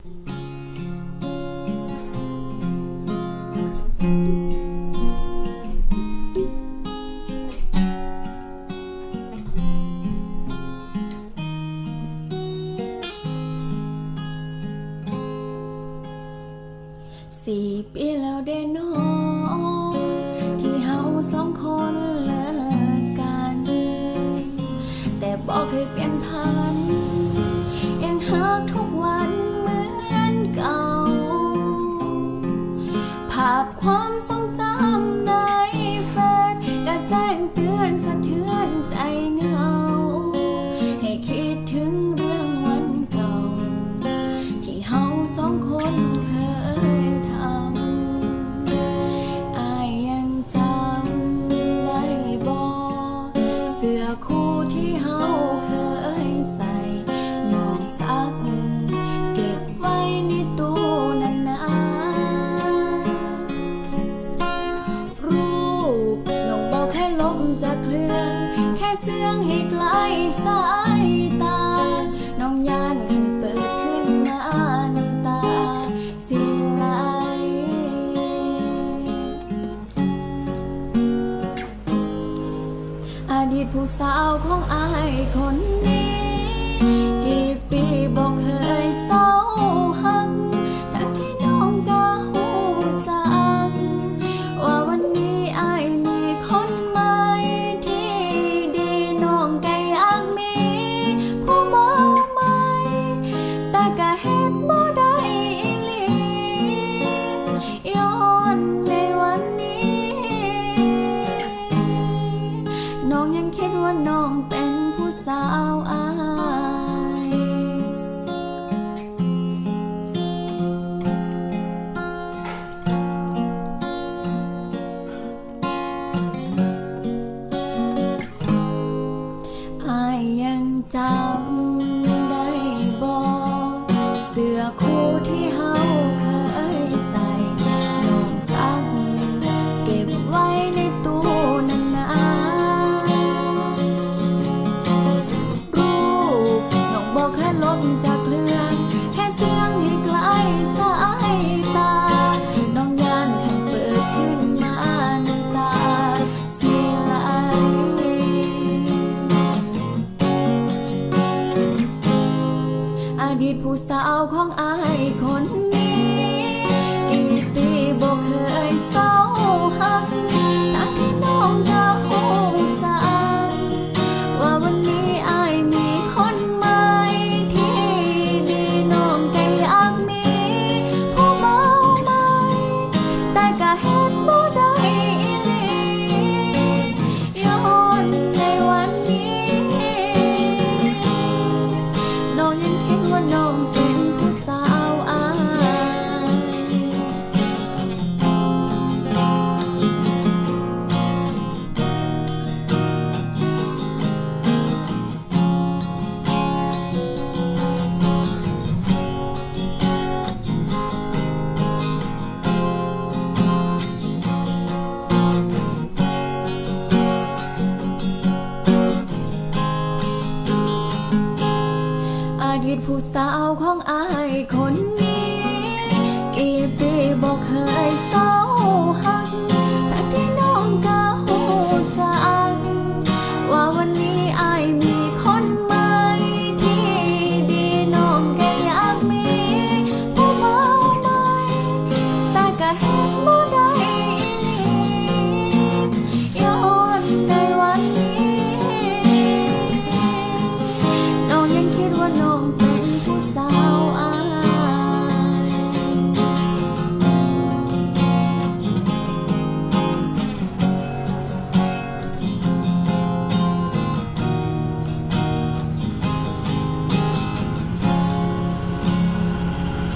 ສີ່ປີແລ້ວເດ້ນ້ອງ ທີ່ເຮົາສອງຄົນເລີກກັນ, ແຕ່ບໍ່ເຄີຍປ່ຽນຜັນ ຍັງຮັກທຸກວັນເໝືອນເກົ່າ. ພາບຄວາມຊົງຈຳໃນເຟສ ກະແຈ້ງເຕືອນສະເທືອນໃຈເຫງາ ໃຫ້ຄິດເຖິງເລື່ອງວັນເກົ່າ ທີ່ເຮົາສອງຄົນເຄີຍທຳ. ອ້າຍຍັງຈຳໄດ້ບໍ່ ເສື້ອຄູ່ທີ່ເຮົາເຄີຍໃສ່ ນ້ອງສັກເກັບໄວ້ໃນຕູ້ນັ້ນນາ. ຮູບນ້ອງບໍ່ເຄີຍລົບຈາກເຄື່ອງ ແຄ່ເຊື່ອງໃຫ້ໄກລສາຍຕາ ນ້ອງຢ້ານຄັນເປີດຂຶ້ນມາ ນ້ຳຕາຊິໄຫຼ. ອະດີດຜູ້ສາວຂອງອ້າຍຄົນນີ້ ກີ່ປີບໍ່ເຄີຍເຊົາຮັກ ທັງທີ່ນ້ອງກະຮູ້ຈັກ ວ່າວັນນີ້ອ້າຍມີຄົນໃໝ່ທີ່ດີ ນ້ອງກະຢາກມີຜູ້ບ່າວໃໝ່ ແຕ່ກະເຮັດບໍ່ໄດ້ອີ່ຫຼີ ຍ້ອນໃນວັນນີ້ ນ້ອງຍັງຄິດວ່ານ້ອງເປັນຜູ້ສາວອ້າຍ. ອ້າຍຍັງຈຳໄດ້ບໍ່ ເສື້ອຄູ່ທີ່ເຮົາເຄີຍໃສ່ ນ້ອງສັກເກັບໄວ້ໃນຕູ້ນັ້ນນາ. ຮູບນ້ອງບໍ່ເຄີຍລົບຈາກເລື່ອງ ແຄ່ເຊື່ອງໃຫ້ໄກລສາຍຕາ ນ້ອງຢ້ານຄັນເປີດຂຶ້ນມາ ນ້ຳຕາຊິໄຫຼ. ອະດີດຜູ້ສາວຂອງອ້າຍຄົນນີ້ ກີ່ປີບໍ່ເຄີຍເຊົາຮັກ ທັງທີ່ນ້ອງກະຮູ້ຈັກ ວ່າວັນນີ້ອ້າຍມີຄົນໃໝ່ທີ່ດີ ນ້ອງກະຢາກມີຜູ້ບ່າວໃໝ່ ແຕ່ກະເຮັດບໍ່ໄດ້ອີ່ຫຼີ ຍ້ອນໃນວັນນີ້ ນ້ອງຍັງຄິດວ່ານ້ອງເປັນຜູ້ສາວອ້າຍ. ອະດີດຜູ້ສາວຂອງອ້າຍຄົນ